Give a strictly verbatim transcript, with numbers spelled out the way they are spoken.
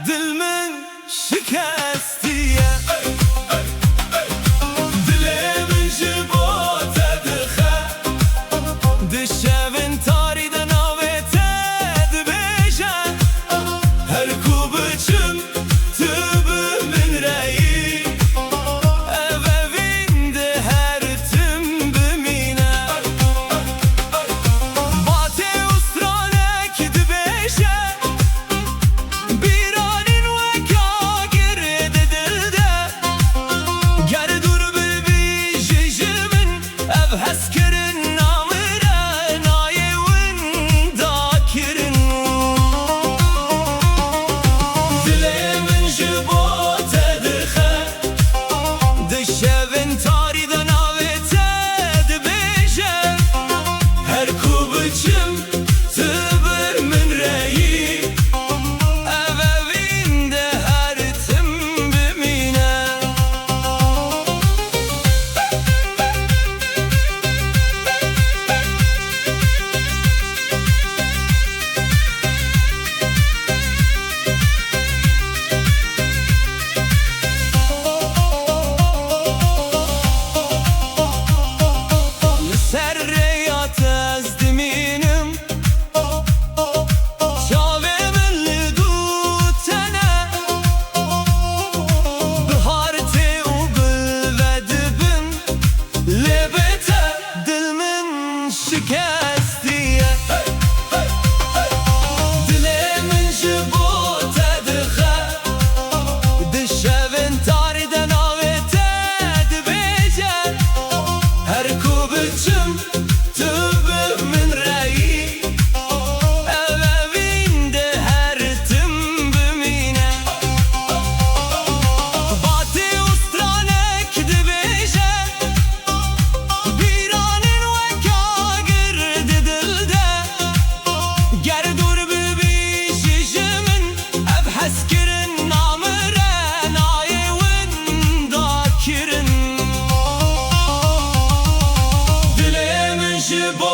Dil min şikestiye. Dilê min ji bo te dixe. Di şevin tarî de navê te dibêje. Her ku biçim tu bi min re yî. Ev evîn di her tim bimîne. Batê û stranek dibêje. Bîranîn wek agir di dil de. Ger dûr bibî ji, ji min, ev hezkirin namire nayê winda kirin. Dilê min ji bo te dixe. Di şevin tarî de navê te dibêje. Her ku biçim tu bi min re yî. Ev evîn di her tim bimîne. Li ser rêya te ez dimînim. Çavê min li dû tene. Bihar tê û gul vedibin. Lê bê te dil min şikestiye. Dilê min ji bo te dixe. Di şevên tarî de navê te dibêje. Her ku biçim tu bi min re yî. Ev evîn di her tim bimîne. Batê û stranek dibêje. Bîranîn wek agir di dil de. Ger dûr bibî ji, ji min, ev hezkirin namire nayê winda kirin. Dilê min ji bo